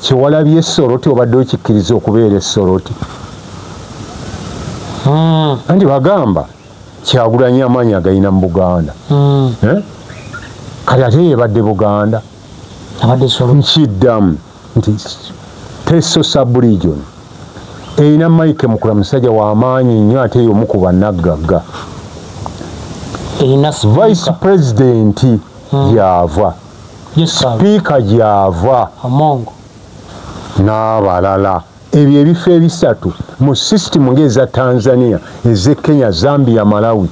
Kyewalabye Soroti obadde okikkiriza okubeera Esoroti. Anti bagamba Kyagulanyi amaanyi agayina mu Buganda. Kati ate yebadde Buganda. Nkiddamu nti Teso sub-region erina Mike Mukula, musajja w'amaanyi nnyo, ate y'omu ku bannaggagga. Vice President gyava, Speaker gyava, n'abalala. Ebyo ebifo ebisatu mu system ng'eza Tanzania, ez'e Kenya, Zambia, Malawi,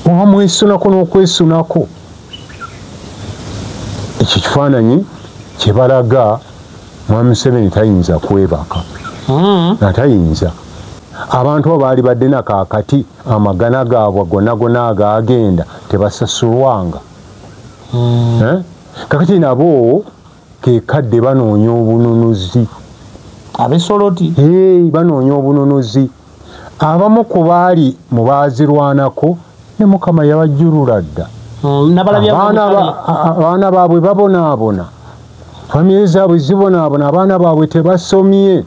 oba mwesunako n'okwesunako. Ekyo kifaananyi kye balaga. Mwami Museveni tayinza kwebaka, atayinza. Abantu abo baali badde nakaakati amagana gaabwe gonna gonna agagenda tebasasulwanga. Kakati nabo kekadde banoonya obununuzi. Abesoloti banoonya obununuzi. Abamu ku baali mu baazirwanako ne Mukama yabajjulula dda. Abaana baabwe babonaabona, famire zaabwe zibonaabona, abaana baabwe tebasomye.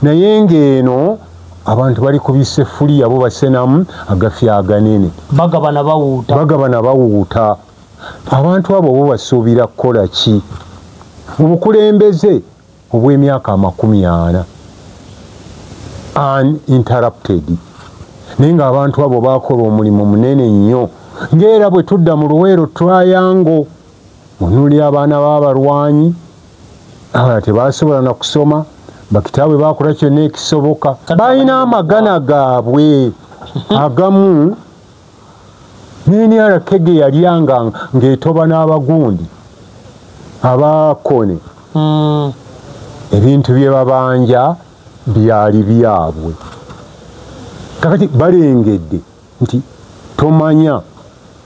Naye ng'eno abantu bali ku bisefuliya bo basenamu agafi aganene, bagabana bawuuta, bagabana bawuuta. Abantu abo bo basuubira kukola ki? Obukulembeze obw'emyaka 40 uninterrupted, naye ng'abantu abo bakola omulimu munene nnyo. Ng'era bwe tudda mu Luweero Triangle, onuli abaana b'abalwanyi abalala tebasobola na kusoma, bakitaabwe bakola kyonna ekisoboka, balina amagana gaabwe agamu. NNRK ge yalyanga ng'etoba n'abagundi abakone, ebintu bye babanja byali byabwe. Kakati balengedde nti tomanya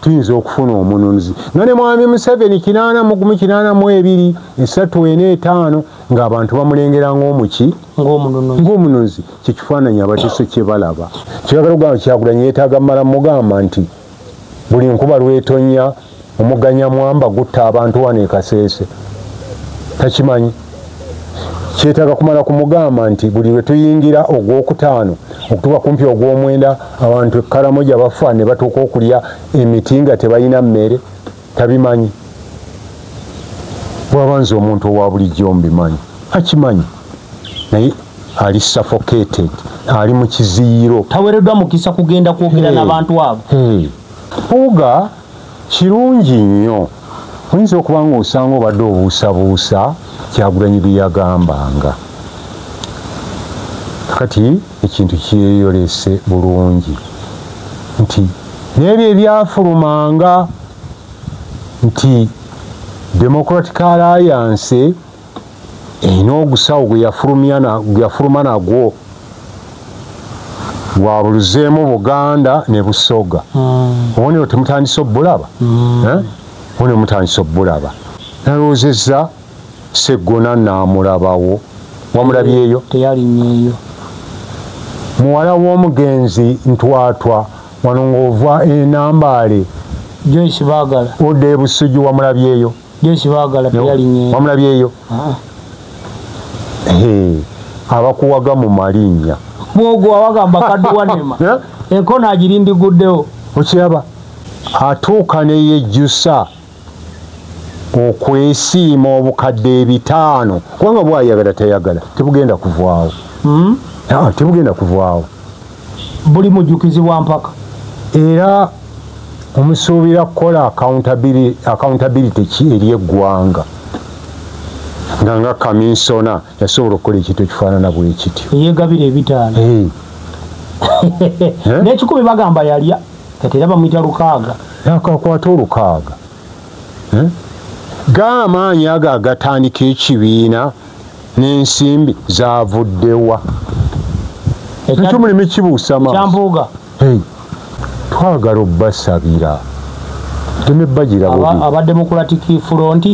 tuyinza okufuna omununuzi. Nga ne Mwami Museveni 81 82 3 4 5 ng'abantu bamulengera ng'omuki, ng'omununuzi. Kyekifaananyi Abateso kye balaba. Kyeyagala okugamba Kyagulanyi yeetaaga mmala mugamba nti buli nkuba lwetonya omuganya mwamba gutta abantu wano e Kasese. Takimanyi. Kyetaaga kumala kumugamba nti buli lwe tuyingira ogwokutaano okutuuka kumpi ogw'omwenda abantu ekkalamoja bafa ne batuuka okulya emiti nga tebalina mmere. Tabimanyi. Bw'abanza omuntu owa bulijjo mbimanyi, akimanyi, naye ali suffocated, ali mu kiziyiro, taweereddwa mukisa kugenda kwogera n'abantu abo. Mpuuga kirungi nnyo, oyinza okuba ng'osanga obadde obuusabuusa Kyagulanyi bye yagambanga. Kati ekintu kyeyolese bulungi nti n'ebyo ebyafulumanga nti Democratic Alliance erina ogusawo gwe yafuluma nagwo wabuluzeemu Buganda ne Busoga. Obubonero temutandise obbulaba, obubonero mutandise obbulaba. Nalowoozezza Sseggona naamulabawo. Wamulabyeyo? Teyalinyeeyo. Muwala w'omugenzi Ntwatwa wano ng'ova e Nambaale, Joyce Baagala, odda e Busujju, wamulabyeyo? Joyce Baagala teyalinyeeyo. Wamulabyeyo? Abakuwaga mu malinnya bwogwa wagamba kadduwanema enkona agirindiguddewo. Okiraba atuuka ne yejjusa okwesiima obukadde 500, kubanga bwayagala tayagala tebugenda kuvaawo. Tebugenda kuvaawo, buli mujjukizibwa mpaka. Era omusuubira kukola accountability ki eri eggwanga, nga kaminsona yasobola okukola ekintu ekifaanana bwe kityo, yeegabira 500 n'ekikumi bagamba yalya, kati era bamuyita 6. Akakwata 6. G'amaanyi ago agatandika ekibiina n'ensimbi zaavuddewa. Ekyo mulimu kibuusa maaso. Kyampuuga. Twagala obbasabira teme bagira bubi. Aba Democratic Front.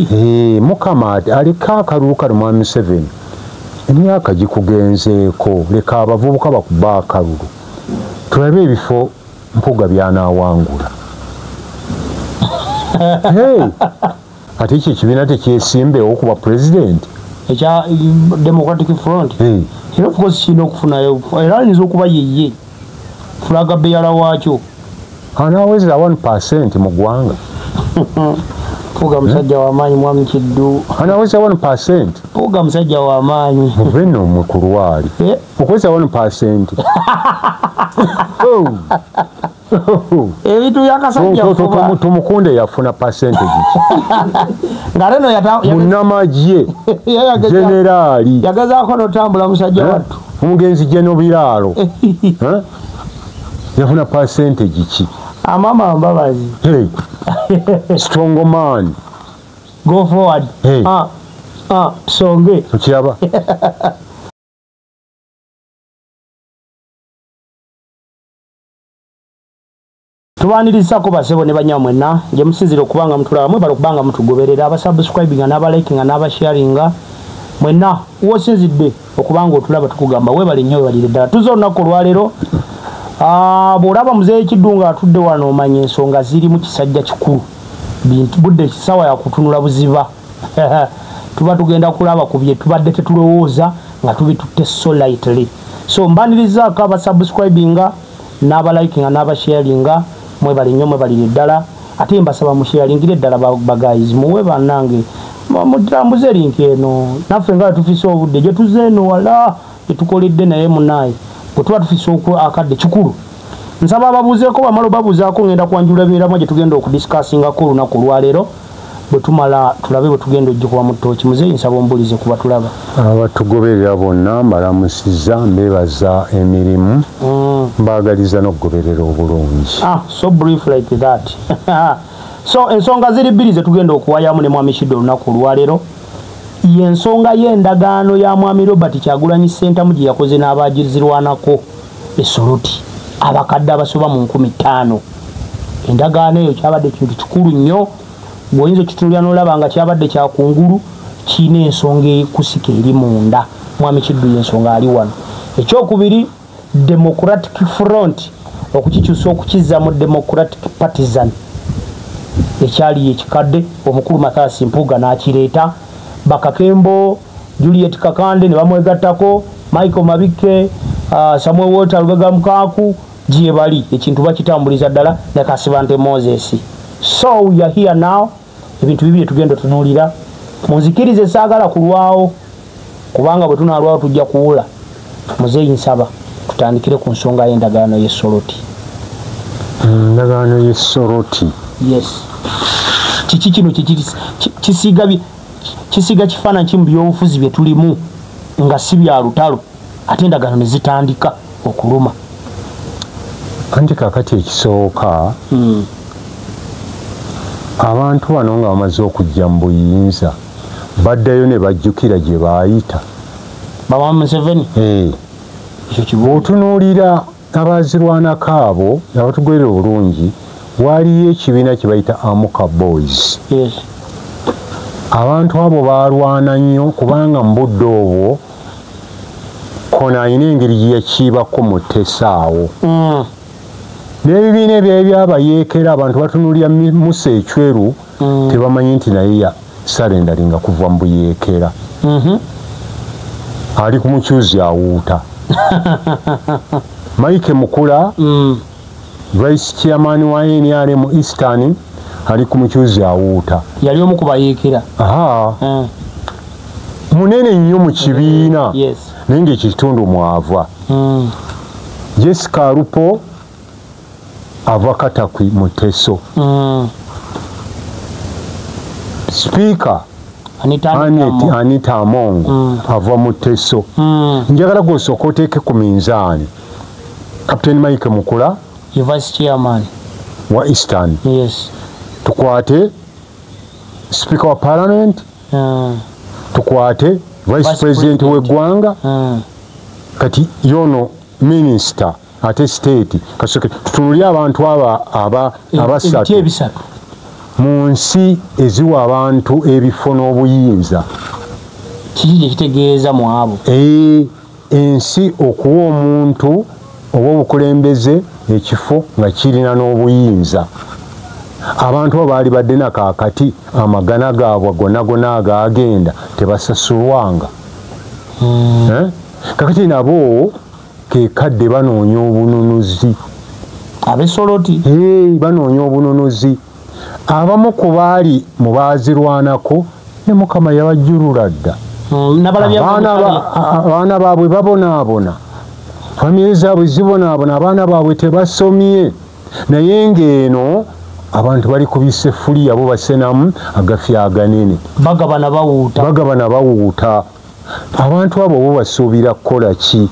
Mukama aleka akalulu kano Mwami Museveni, emyaka gikugenzeeko, leka abavubuka bakuba akalulu tulabe ebifo Mpuuga by'anaawangula. Ate ekyo ekibiina tekyesimbewo okuba pulezidenti. Ekya Democratic Front. Era of course kirina okufunayo, era ayinza okuba yeye flag bearer waakyo. Anaaweza 1% mu ggwanga. Mpuuga musajja w'amaanyi, mwami Kiddu. Anaweza 1%. Mpuuga musajja w'amaanyi. Muve nno mmwe ku lwali. Okuweza 1%. Ebintu by'akasajja fuba. Tumukunde yafuna percentage ki? Ng'ate no munnamagye generaali yagezaako n'otambula musajja wattu. Omugenzi Geno Biraalo yafuna percentage ki? Amama Mbabazi. Hey. Strong man. Go forward. Hey. Songe. Okiraba. Tubanirizaako basebo ne banyamwenna gye musinzira okubanga mutulaba, mwebale okubanga mutugoberera, abasubscribinga n'abalikinga n'abasharinga, mwenna wosinzidde okubanga otulaba tukugamba webale nnyo, webalire ddala. Tuzze olunaku olwaleero. Bw'olaba muzeeyi Kiddu ng'atudde wano omanya ensonga ziri mu kisajja kikulu. Budde kisaawa ya kutunula buziba. Tuba tugenda kulaba ku bye tubadde tetulowooza nga tubitutte so lightly. So mbanirizaako abasubscribinga n'abalikinga n'abasharinga, mwebale nnyo, mwebalire ddala. Ate mbasaba musharingire ddala bagayizi, muwe bannange mutambuze link eno, naffe nga tufise obudde gye tuzze eno wala gye naye munaaye bwe tuba tufise akadde kikulu. Nsaba ababuuzeeko bamala obabuuzaako, ngenda kwanjula emiramwa gye tugenda okudiscussingako olunaku olwaleero. Bwe tumala tulabe bwe tugenda ogikuba mu ttooki. Muzeeyi nsaba ombuulize kuba tulaba. Abatugoberera bonna mbalamusizza, mbeebaza emirimu, mbaagaliza n'okugoberera obulungi. So brief like that. So ensonga ziri bbiri ze tugenda okuwayamu ne mwami Kiddu olunaku olwaleero. Y'ensonga y'endagaano ya mwami Robert Kyagulanyi Ssentamu gye yakoze n'abaagizirwanako e Soroti, abakadde abasoba mu 5000. Endagaano eyo kyabadde kintu kikulu nnyo, bw'oyinza okitunuulira n'olaba nga kyabadde kya kungulu, kirina ensonga ekusika eri munda. Mwami Kiddu y'ensonga ali wano. Ekyokubiri, Democratic Front okukikyusa okukizza mu Democratic Partisan, ekyali ekikadde omukulu Mathias Mpuuga n'akireeta. Bakakembo, Juliet Kakande ne bamwegattako, Michael Mabike, Samuel Walter Lubega Mukaku gye bali, ekintu bakitambuliza ddala ne Kasibante Moses. So we are here now, ebintu bibiri tugenda tunuulira. Munzikirize saagala kulwawo, kubanga bwe tunaalwawo tujja kuwula. Muzeeyi nsaba tutandikire ku nsonga y'endagaano y'e Soroti. Endagaano y'e Soroti. Yes. Kiki kino kisiga kifaananyi ki mu byobufuzi bye tulimu nga si bya lutalo, ate endagaano ne zitandika okuluma? Anti kaakati ekisooka, abantu bano nga bamaze okujja mu buyinza baddayo ne bajjukira gye baayita. Baba Museveni? Bw'otunuulira abaazirwanako abo abatugoberera obulungi, waaliyo ekibiina kye bayita Amuka Boys. Yes. Abantu abo baalwana nnyo kubanga mu budde obwo kono alina engeri gye yakiibako mu Tesaawo. N'ebibiina ebyali byabayeekera, abantu batunuulira Musa Ecweru, tebamanyi nti naye ya salendalinga kuva mu buyeekera. Ali ku mukyuzi awuuta. Mike Mukula, Vice Chairman wa NRM Eastern, ali ku mukyuzi awuuta. Yali omu ku bayeekera. Munene nnyo mu kibiina. Yes. Naye ng'ekitundu mwava. Jessica Alupo ava Katakwi mu Teso. Speaker Anita Among ava mu Teso. Njagala gw'osooka oteeke ku minzaani Captain Mike Mukula, ye Vice Chairman wa Eastern. Yes. Tukwate Speaker wa Parliament, tukwate Vice President w'eggwanga, kati yono Minister ate state. Kasooke tutunulire abantu aba abasatu mu nsi eziwa abantu ebifo n'obuyinza. Kiki kye kitegeeza mu abo? Ensi okuwa omuntu oba obukulembeze ekifo nga kirina n'obuyinza. Abantu abo baali badde nakaakati amagana gaabwe gonna gonna agaagenda tebasasulwanga. Kakati nabo kekadde banoonya obununuzi. Abesoloti banoonya obununuzi. Abamu ku baali mu baazirwanako ne Mukama yabajjulula dda. Abaana baabwe babonaabona, famire zaabwe zibonaabona, abaana baabwe tebasomye, naye ng'eno abantu bali ku bisefuliya bo basenamu agafi aganene, bagabana bawuuta. Abantu abo bo basuubira kukola ki?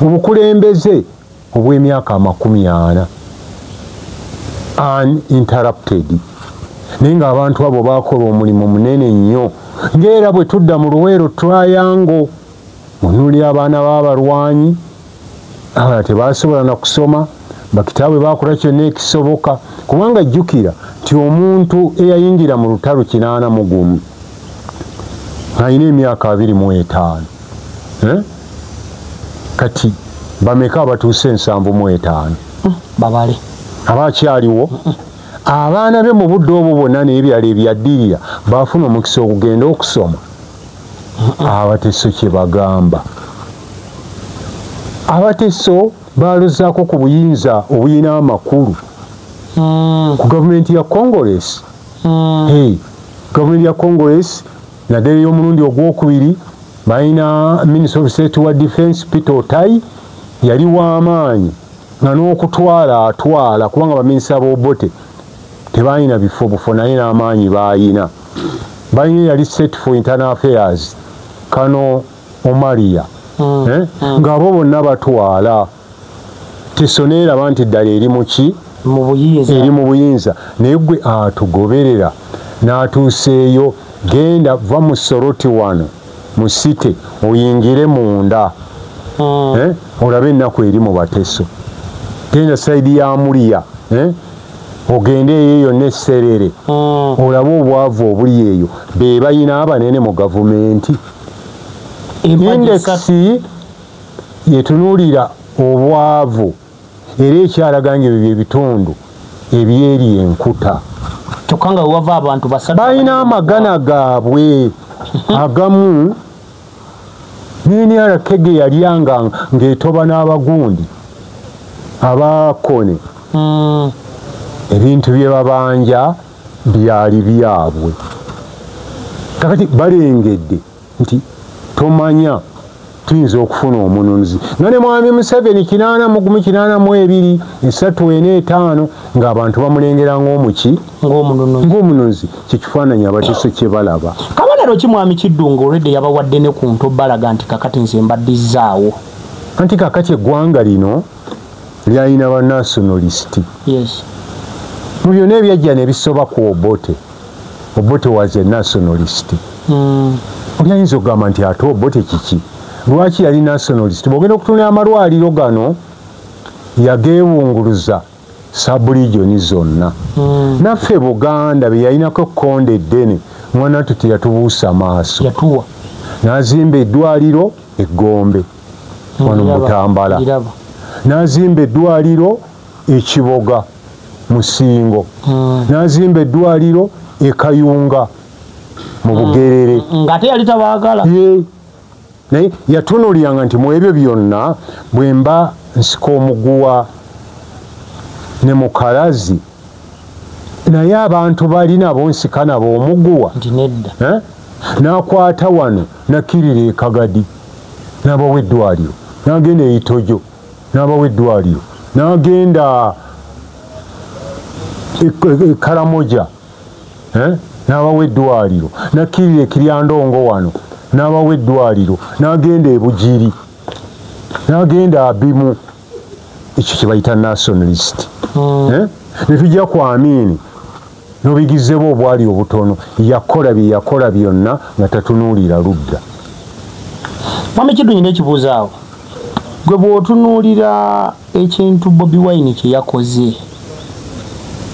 Obukulembeze obw'emyaka 40 uninterrupted, naye ng'abantu abo bakola omulimu munene nnyo. Ng'era bwe tudda mu Luweero Triangle, onuli abaana b'abalwanyi abalala tebasobola na kusoma, bakitaabwe bakola kyonna ekisoboka, kubanga jjukira nti omuntu eyayingira mu lutalo 81 alina emyaka 25. Kati bameka abatuuse 75? Babale abakyaliwo. Abaana be mu budde obwo bwonna n'ebirala ebyaddirira baafuna omukisa okugenda okusoma. Abateso kye bagamba, Abateso balozaako ku buyinza obuyina amakulu ku gavumenti ya Congress. Gavumenti ya Congress naddala ey'omulundi ogwokubiri balina Minister of State wa Defense Peter Otai, yali w'amaanyi nga n'okutwala atwala, kubanga baminisita b'Obote tebalina bifo bufo, naye n'amaanyi baayina. Balina yali State for Internal Affairs Kano Omaria, ng'abo bonna batwala. Teso neeraba nti ddala eri muki? Eri mu buyinza. Naye gwe atugoberera n'atuuseeyo, genda va mu Soroti wano mu site oyingire munda, olabe ennaku eri mu Bateso. Genda saidi ya Muliya, ogende eyo yonna esserere, olabe obwavu obuli eyo. Be bayina abanene mu gavumenti. Indekisi yetunuulira obwavu era ekyalaga nga ebyo byebitundu ebyeri enkuta. Kyokka nga wewava abantu basatu balina amagana gaabwe agamu. NNRK ge yalyanga ng'etoba n'abagundi abaakone. Ebintu bye babanja byali byabwe. Kakati balengedde nti tomanya tuyinza okufuna omununuzi. Nga ne Mwami Museveni 81 82 3 4 5 ng'abantu bamulengera ng'omuki? Ng'omununuzi. Kyekifaananyi Abateso kye balaba. Kabonero ki Mwami Kiddu ng'olwedde yabawadde ne ku nto balaga nti kakati nze mbaddizaawo? Anti kakati eggwanga lino lyalina ba nationalist. Yes. Mu byonna ebyajja ne bisoba ku Obote. Obote was a nationalist. Oli ayinza okugamba nti ate Obote kiki? Lwaki yali nationalist? Bw'ogenda okutunula amalwaliro gano yageewunguluza sub-region zonna. Naffe Buganda be yalinako ekkonde eddene, mwana wattu teyatubuusa maaso. Yatuwa. N'azimba eddwaliro e Gombe wano mu Butambala. N'azimba eddwaliro e Kiboga mu Ssingo. N'azimba eddwaliro e Kayunga mu Bugerere. Ng'ate yali tabaagala. Naye yatunuuliranga nti mu ebyo byonna bwe mba nsika omuguwa ne mukalazi, naye abantu bali nabo nsika nabo omuguwa. Nti nedda. N'akwata wano n'akkirira e Kagadi n'abawa eddwaliro, n'agenda e Itojo n'abawa eddwaliro, n'agenda e Karamoja n'abawa eddwaliro, n'akkirira e Kiryandongo wano n'abawa eddwaliro, n'agenda e Bugiri, n'agenda Abimu. Ekyo kye bayita nationalist. Ne tujja ku Amini n'obigizebwa obwali obutono, yakola bye yakola byonna nga tatunuulira ludda. Mwami Kiddu, nyina ekibuuzo awo. Gwe bw'otunuulira ekintu Bobi Wine kye yakoze,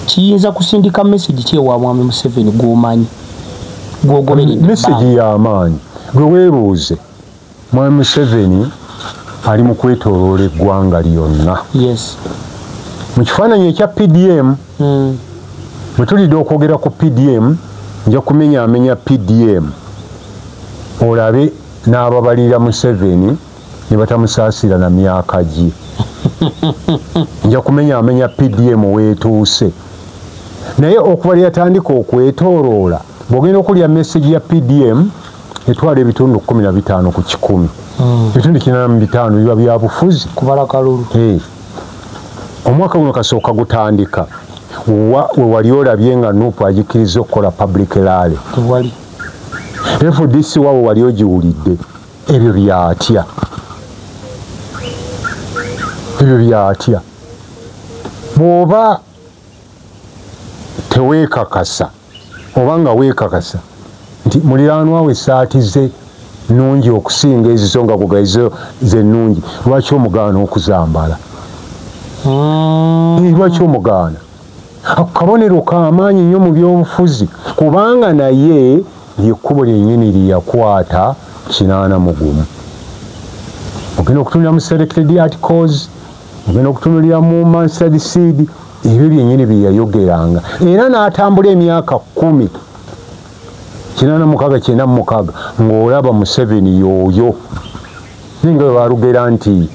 kiyinza kusindika message ki ewa Mwami Museveni gw'omanyi, gw'ogoberedde? Message y'amaanyi. Gwe weebuuze, Mwami Museveni ali mu kwetooloola eggwanga lyonna. Yes. Mu kifaananyi ekya PDM, Bwe tulidde okwogera ku PDM, nja kumenyaamenya PDM olabe n'ababalira Museveni ne batamusaasira na myaka gye. Nja kumenyaamenya PDM weetuuse. Naye okuva lye yatandika okwetooloola, bw'ogenda okulya message ya PDM etwala ebitundu 15 ku 100. Ebitundu 85 biba bya bufuzi. Kubala kalulu. Omwaka guno kasooka gutandika. We wali olabye nga NUP agikkiriza okukola public rally. Tewali. FDC wawe wali ogiwulidde. Ebyo byatya. Ebyo byatya. Bw'oba teweekakasa oba nga weekakasa nti muliraanwa we essaati ze nnungi okusinga ezizo nga gugaizo ze nnungi, lwaki omugaana okuzambala? Lwaki omugaana? Ako kabonero k'amaanyi nnyo mu byobufuzi, kubanga naye lyekkubo lyennyini lye yakwata 81. Ogenda okutunulira mu selected articles, ogenda okutunulira mu mustard seed, ebyo byennyini bye yayogeranga. Era n'atambula emyaka 10, 86, 96, ng'olaba Museveni y'oyo. Naye nga bwe baalugera nti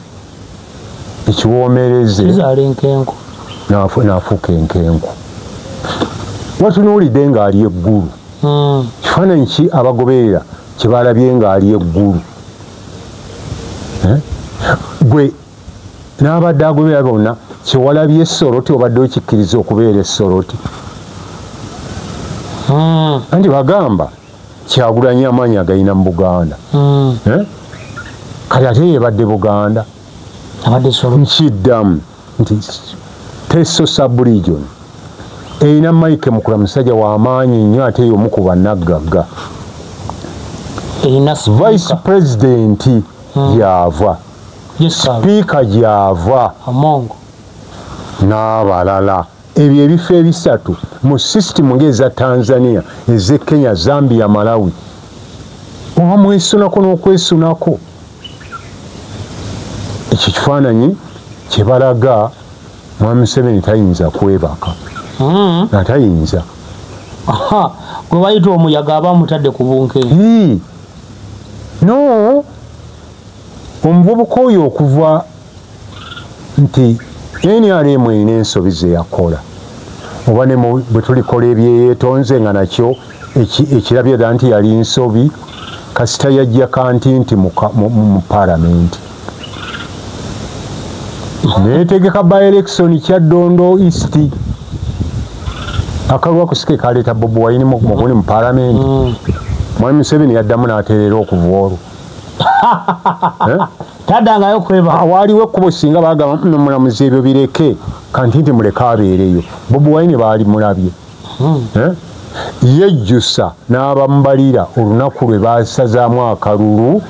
ekiwoomereze kizaala enkenku, n'afuuka enkenku. Watunuulidde ng'ali eggulu. Kifaananyi ki abagoberera kye baalabye ng'ali eggulu? Gwe n'abadde agoberera bonna kyewalabye essoroti obadde okikkiriza okubeera essoroti. Anti bagamba Kyagulanyi amaanyi agayina mu Buganda. Kale ate yebadde Buganda. Nkiddamu nti Teso sub-region erina Mike Mukula musajja w'amaanyi nnyo ate y'omu ku bannaggagga. Vice President gy'ava, Speaker gy'ava, n'abalala. Ebyo ebifo ebisatu mu system ng'eza Tanzania, ez'e Kenya, Zambia, Malawi, oba mwesunako n'okwesunako. Ekyo kifaananyi kye balaga Mwami Museveni tayinza kwebaka. Atayinza. Gwe bayita omuyaga aba amutadde ku bunkenke. No, omuvubuka oyo okuva nti NRM erina ensobi ze yakola, oba ne bwe tulikola ebyeyeetonze nga nakyo ekirabye ddala nti yali nsobi, kasita yajja kantinti mu paalamenti. Neetegeka by-election Kyaddondo East. Akalulu ako si ke kaleeta Bobi Wine muguli mu paalamenti. Mwami Museveni yaddamu n'atereera okuva olwo. Taddangayo kwebaka. Waaliwo ekkubo singa baagamba omulamuzi ebyo bireke, kantinti muleke abeereyo. Bobi Wine baali mulabye. Yejjusa n'abamubalira olunaku lwe baasazaamu akalulu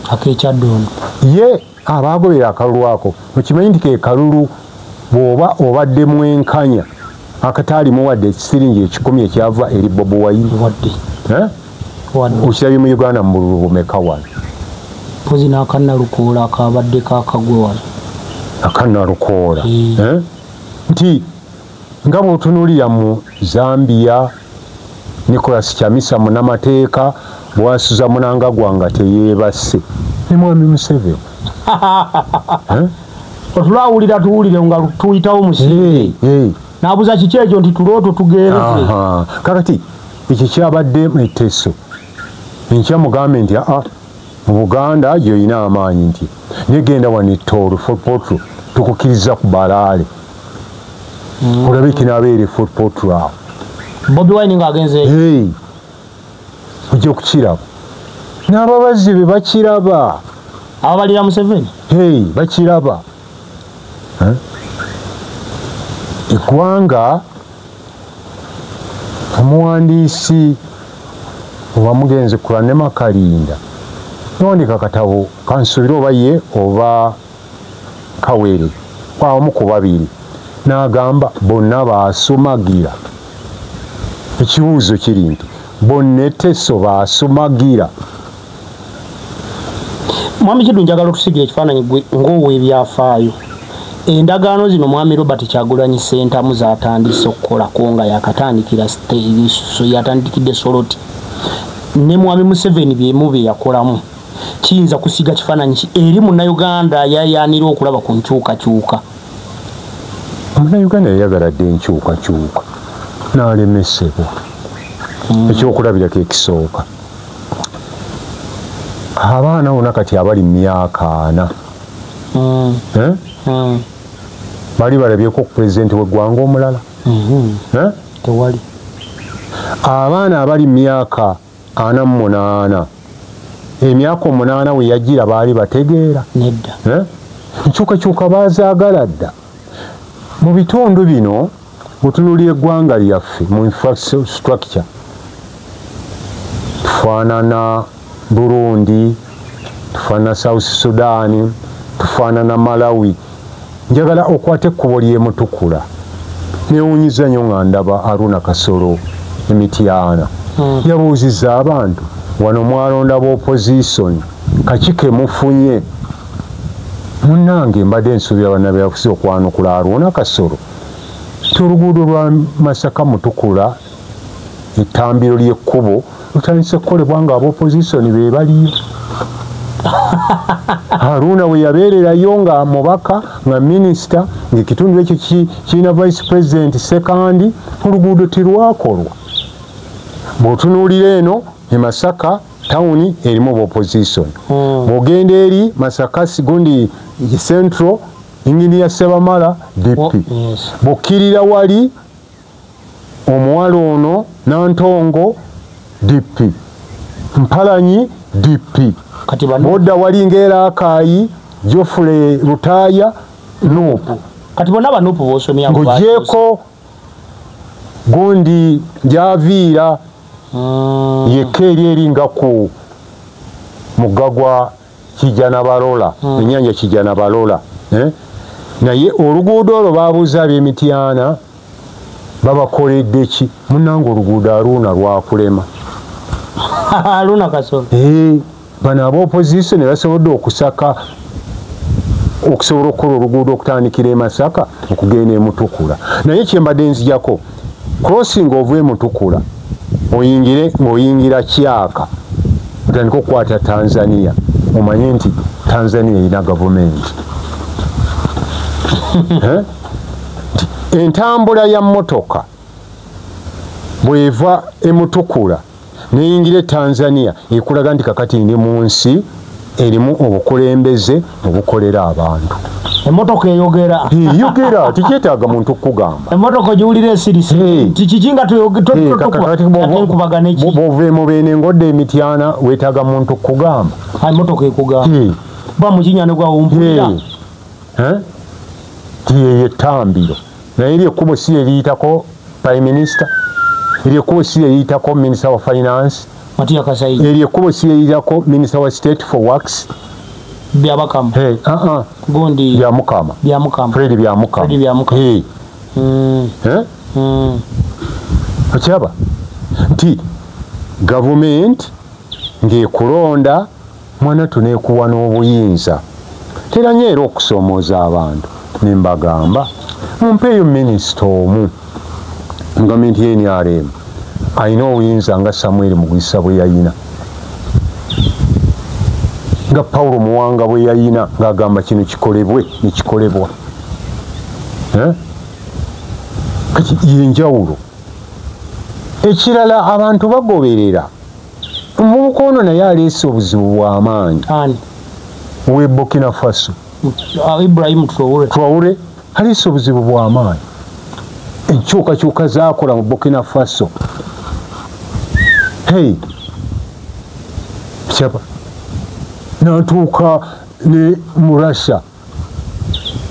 ak'Ekyaddondo. Ye abaagobera akalulu ako, okimanyi nti ke kalulu bw'oba obadde mwenkanya akataalimu wadde ekisiringi 100 ekyava eri Bobi Wine. Wadde. Okirabye mu Uganda mu bululu bumeka wano? Mpozi n'akannalukoola akabadde kakagwe wano. Akannalukoola. Nti nga bw'otunuulira mu Zambia, Nicholas Chamisa munnamateeka bw'asuza Mnangagwa nga teyeebase. Ne Mwami Museveni. Otulawulira tuwulire nga tuyitawo musi. N'abuuza kiki ekyo nti tulooto tugeereze. Kakati ekyo kyabadde Teso. Enkya mugambe nti mu Buganda gy'olina amaanyi nti negenda wano e Tooro Fort Portal tukukkiriza ku balaale. Olabe kinaabeera e Fort Portal awo. Bobi Wine ng'agenze. Ojja okukiraba. N'ababazi be bakiraba. Ababalira Museveni? Bakiraba. Eggwanga omuwandiisi oba mugenzi Kulanema Kalinda nondika katabo kansuubire oba ye oba Kawere omu ku babiri n'agamba bonna baasumagira. Ekibuuzo kiri nti bonna Teso baasumagira. Mwami Kiddu, njagala otusigira ekifaananyi gwe ng'oweebyafaayo. Endagaano zino mwami Robert Kyagulanyi Ssentamu zatandise okukolako nga yakatandikira yatandikidde Soroti ne mwami Museveni byemu bye yakolamu, kiyinza kusiga kifaananyi ki eri munnayuganda yayaanira okulaba ku nkyukakyuka? Munnayuganda yayagala dde enkyukakyuka n'alemesebwa. Ekyokulabirako ekisooka, abaana bonna kati abali mu myaka 40 bali balabyeko ku pulezidenti w'eggwanga omulala? Tewali. Abaana abali mu myaka 48, emyaka 8 we yagira baali bategeera? Nedda. Nkyukakyuka bazaagala dda. Mu bitundu bino bwetunuulira eggwanga lyaffe mu infrastructure, tufaanana Burundi, tufaanana South Sudan, tufaanana Malawi. Njagala okwata ekkubo ly'emutukula, newunyiza nnyo nga ndaba Aruna Kasolo Emityana yabuuzizza abantu, wano mwalonda b'opposition, kaki ke mufunye? Munnange mbadde nsuubira bannabyabufuzi okwanukula Aruna Kasolo ti oluguudo lwa Masaka Mutukula, ettambiro ly'ekkubo lutandise kukolebwa nga ab'opposition be baliyo. Haruna we yabeererayo nga mubaka, nga minisita, ng'ekitundu ekyo kirina vice president Sekandi, oluguudo terwakolwa. Bw'otunuulira eno e Masaka tawuni erimu opposition, bw'ogenda eri Masaka gundi Central, Engineer Sebamala DP, bw'okkirira wali omuwala ono Nantongo DP, Mpalanyi DP, bodda wali ng'era Akaayi Geoffrey Lutaaya NUP. Kati bonna ba NUP b'osomya ng'ogyeko gundi gyaviira yekka eri eringa ku mugga gwa Kijjanabalola, ennyanja Kijjanabalola. Naye oluguudo olwo baabuuza ab'Emityana babakoledde ki? Munnange oluguudo Aruna lwakulema. Aruna Kasolo. Bano ab'opposition ne basobodde okusaka okusobola okukola oluguudo okutandikira e Masaka okugenda e Mutukula. Naye kye mbadde nzijako, crossing ova e Mutukula oyingire ng'oyingira Kyaka otandike okukwata Tanzania, omanye nti Tanzania erina gavumenti. Entambula ya mmotoka bw'eva e Mutukula neyingira e Tanzania ekulaga nti kakati ndi mu nsi erimu obukulembeze obukolera abantu. Emmotoka eyogera. Eyogera, tekyetaaga muntu kukugamba. Emmotoka ogiwulira esirise. Kiki nga nkubagana eki? Bw'ova e Mubende ng'odda Emityana weetaaga muntu kukugamba. Emmotoka ekugamba. Ba mu kinnya ne gwawumpulira. Ti yeyo ettambiro. Naye eri ekkubo si lye liyitako Prime Minister, eri ekkubo si lye liyitako Minister wa Finance, Matia Kasaija, eri ekkubo si lye liyitako Minister wa State for Works Byabakama. Gundi Byamukama. Byamukama. Fred Byamukama. Fred Byamukama. Okiraba nti gavumenti ng'ekulonda mwana tuneekuwa n'obuyinza. Tera nnyo era okusoomooza abantu ne mbagamba mumpeeyo minisita omu mu gavumenti ya NRM alina obuyinza nga Samuel Mugisa bwe yayina, nga Paulo Muwanga bwe yayina, ng'agamba kino kikolebwe ne kikolebwa. Kati yenjawulo. Ekirala abantu bagoberera omuvubuka ono, naye aleese obuzibu bw'amaanyi. Ow'e Burkina Faso Ibrahim Traore. Traore aleese obuzibu bw'amaanyi. Enkyukakyuka zaakola mu Burkina Faso. Hey, kyapa natuuka ne mu Russia,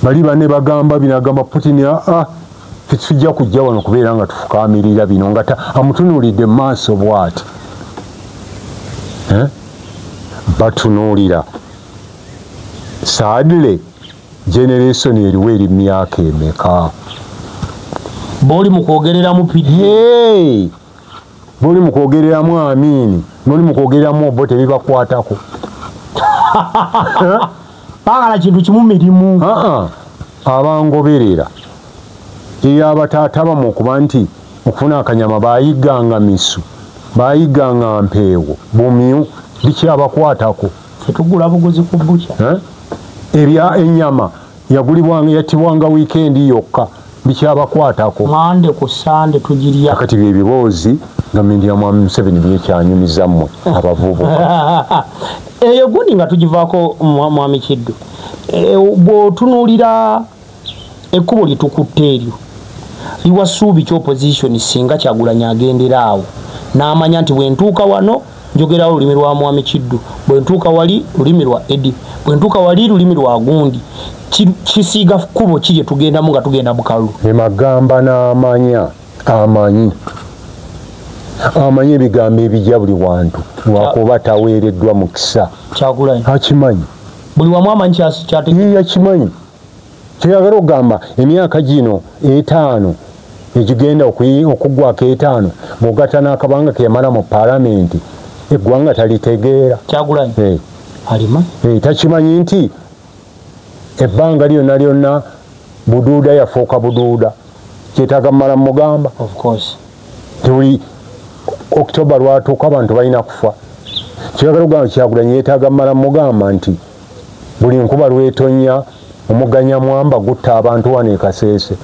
bali bane bagamba binagamba Putin, tetujja kujja wano kubeera nga tufukaamirira bino, nga amutunuulidde mu maaso bw'ati. Batunuulira sadle generation eriwo eri myaka emeka? Boli mu kwogereramu PD, boli mu kwogereramu Amini, boli mu kwogereramu Obote, tebibakwatako. Baagala kintu kimu, mirimu. Abangoberera ey'abataata bammwe okuba nti okufuna akanyama bayigganga misu, bayigganga mpeewo, bumyu, bikyabakwatako. Ffe tugula buguzi ku bukya. Ebya ennyama yagulibwanga, yattibwanga wiikendi yokka, bikyabakwatako. Mande ku Sande tugirya. Kakati bye biboozi gavumenti ya Mwami Museveni byekyanyumiza mmwe abavubuka. Eyo gundi nga tugivaako Mwami Kiddu. Bw'otunuulira ekkubo lye tukutte eryo liwa ssuubi ki opposition singa Kyagulanyi agendera awo n'amanya nti bwe ntuuka wano njogerawo olulimi lwa Mwami Kiddu, bwe ntuuka wali lulimi lwa Eddy, bwe ntuuka wali lulimi lwa gundi, kisiiga kkubo ki lye tugendamu nga tugenda mu kalulu? Emagamba n'amanya amanyi ebigambo ebijja buli wantu lwakuba taweereddwa mukisa. Kyagulanyi akimanyi buli wamu amanyi kyategeera, yakimanyi. Kyeyagala okugamba emyaka gino 5 egigenda okuggwako 5 bw'ogatta n'akabanga ke yamala mu paalamenti eggwanga talitegeera. Kyagulanyi alima takimanyi nti ebbanga lyonna lyonna buduuda yafuuka buduuda, kyetaaga mmala mugamba. Of course tebuli October lwatuuka abantu balina kufa. Kyeyagala okugamba Kyagulanyi yeetaaga mmala mugamba nti buli nkuba lwetonya omuganya mwamba gutta abantu wano e Kasese,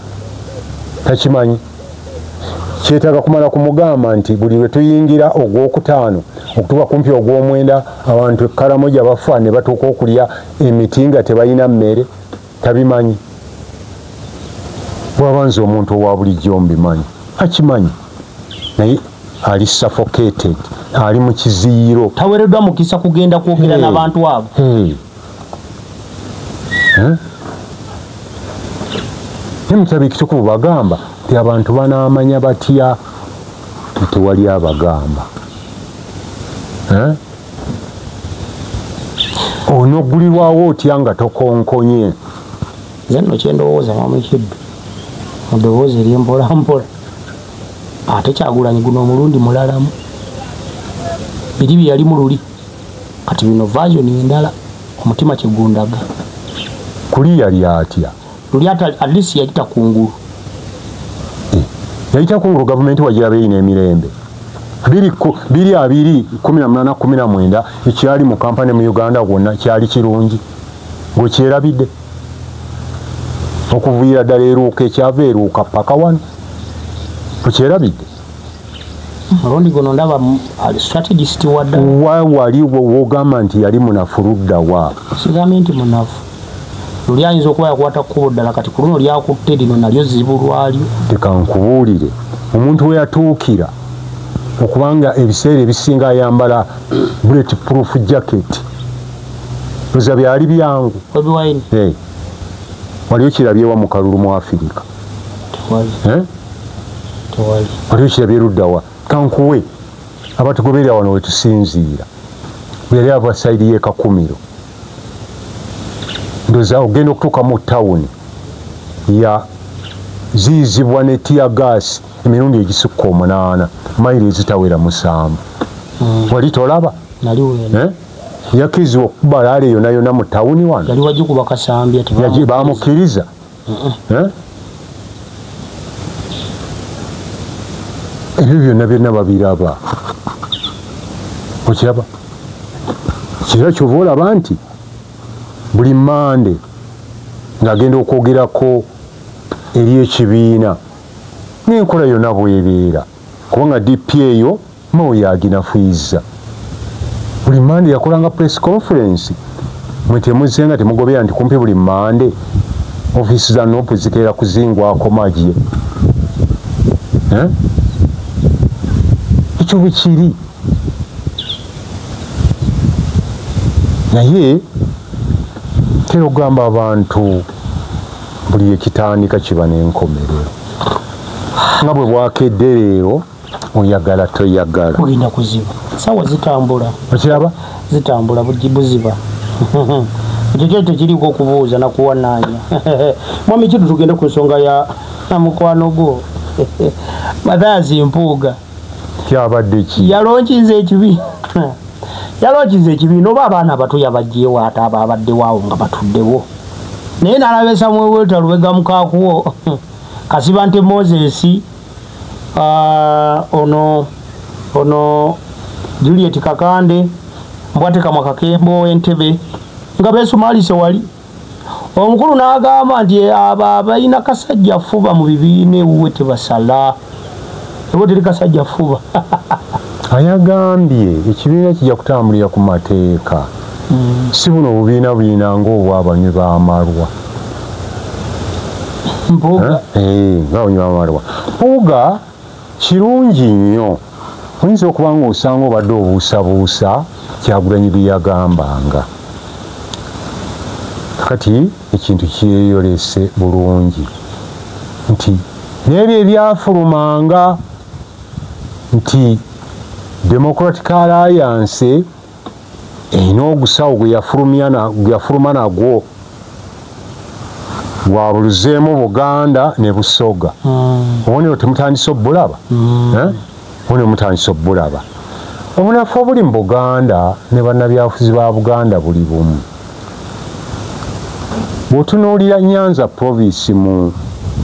takimanyi. Kyetaaga kumala kumugamba nti buli lwe tuyingira ogwokutaano okutuuka kumpi ogw'omwenda abantu e Karamoja bafa ne batuuka okulya emiti nga tebalina mmere, tabimanyi. Bw'aba nze omuntu owa bulijjo mbimanyi, akimanyi, naye ali suffocated, ali mu kiziyiro, taweereddwa mukisa kugenda kwogera n'abantu abo. Ne mu kitabo ekitukuvu bagamba nti abantu banaamanya batya tewali abagamba. Onoggulirwawo otya nga tokonkonye? Nze nno kye ndowooza Mwami Kiddu mu ddoboozi ery'empolampola, ate Kyagulanyi guno omulundi mulalamu, biri bye yali mu luli, kati bino version endala, omutima kye gundaga. Kuli yali atya? Luli at least yayita kungulu. Yayita kungulu gavumenti wagiraba eyina emirembe. 2018 19 ekyali mu kampani mu Uganda wonna kyali kirungi, ng'okyerabidde okuviira ddala eruuka ekyava eruuka paka wano okyerabidde. Omulundi guno ndaba ali strategist wa ddala. Wali w'ogamba nti yali munafu ludda wa? Sigambye nti munafu. Luli ayinza okuba yakwata kkubo ddala, kati ku luno lyakutte lino nalyo zibu lwalyo. Leka nkubuulire, omuntu we yatuukira okubanga ebiseera ebisinga ayambala bullet proof jacket, oza byali byangu. Bobi Wine wali okirabyewa mu kalulu mu Afirika? Tewali. Wali okirabye ludda wa? Kankuwe abatugoberera wano we tusinziira, bwe yali ava sayidi y'e Kakumiro, ndoza ogenda okutuuka mu tawuni ya ziyizibwa ne tear gas emirundi egisukka 8, mayiro ezitawera 7. Wali tolaba? Nali wena. Yakkirizibwa okukuba laale yonna yonna mu tawuni wano? Yali wagikuba Kasambya, bamukkiriza. Ebyo byonna byonna babiraba. Okiraba? Kira ky'ova olaba nti buli Mande ng'agenda okwogerako eri ekibiina n'enkola yonna bw'ebeera, kubanga DP eyo Mao yaginafuyiza. Buli Mande yakolanga press conference, mwe temuzze nga temugobera nti kumpi buli Mande ofiisi za NUP zikeera kuzingwako magye. Ekyo bwe kiri. Naye tera okugamba abantu buli ekitandika kiba n'enkomerero. Nga bwe bwakedde leero oyagala toyagala, bugenda kuziba. Sawa zitambula, okiraba? Zitambula buziba. Ekyo kyo tekiriiko okubuuza nakuwanaanya. Mwami Kiddu, tugende ku nsonga ya mukwano gwo Mathias Mpuuga. Kyabadde ki? Yalonkiza ekibiina. Yalonkiza ekibiina oba abaana abato yabaggyewo ate abo abaddewo awo nga batuddewo. Naye nalaba Samuel Walter Lubega Mukakuwo, Kasibante Moses, ono Juliet Kakande, Mbwate Kamakakembo Entebbe, nga beesumalise wali. Omukulu n'agamba nti abo abalina kasajja fuba mu bibiina ewuwe tebasala. Ebo teri kasajja fuba. Ayagambye ekibiina kijja kutambulira ku mateeka. Si buno obubiina buyina ng'obwabanywi b'amalwa. Mpuuga. Ng'abanywi b'amalwa. Mpuuga kirungi nnyo. Oyinza okuba ng'osanga obadde obuusabuusa Kyagulanyi bye yagambanga. Kati ekintu kyeyolese bulungi nti n'ebyo ebyafulumanga nti Democratic Alliance erina ogusawo gwe yafuluma nagwo gwabuluzeemu Buganda ne Busoga. Obubonero temutandise obbulaba? Obubonero mutandise obbulaba. Obunafu obuli mu Buganda ne bannabyabufuzi ba Buganda buli bumu. Bw'otunuulira Nyanza Province mu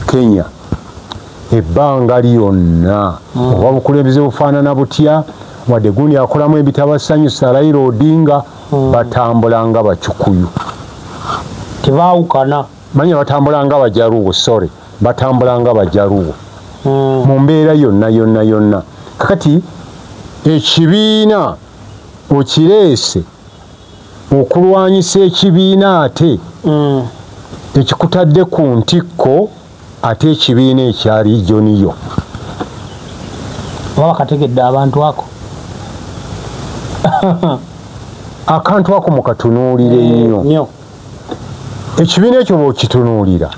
Kenya ebbanga lyonna oba bukulembeze bufaanana butya, wadde gundi akolamu ebitabasanyusa Raila Odinga, batambula nga Bacukuyu. Tebaawukana. Manya batambula nga Bajaluwo, sorry, batambula nga Bajaluwo. Mu mbeera yonna yonna yonna. Kakati ekibiina okireese okulwanyisa ekibiina ate ekikutadde ku ntikko ate ekibiina ekya regioniyo. Oba bakategedde abantu ako. Akantu ako mukatunuulire nnyo. Ekibiina ekyo bw'okitunuulira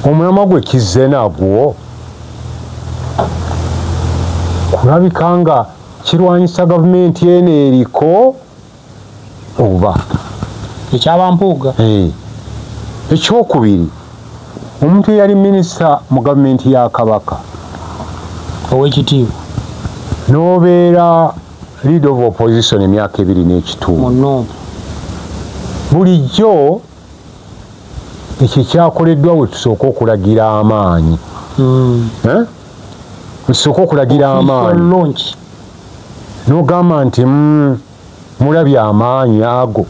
omulamwa gwe kizze nagwo kulabika nga kirwanyisa gavumenti eno eriko oba ekyabampuuga. Ekyokubiri, omuntu eyali minisita mu gavumenti ya Kabaka ow'ekitiibwa n'obeera leader of opposition emyaka 2.5, bulijjo ekyo kyakoleddwa we tusooka okulagira amaanyi. Tusooka okulagira amaanyi n'ogamba nti mulabye amaanyi ago.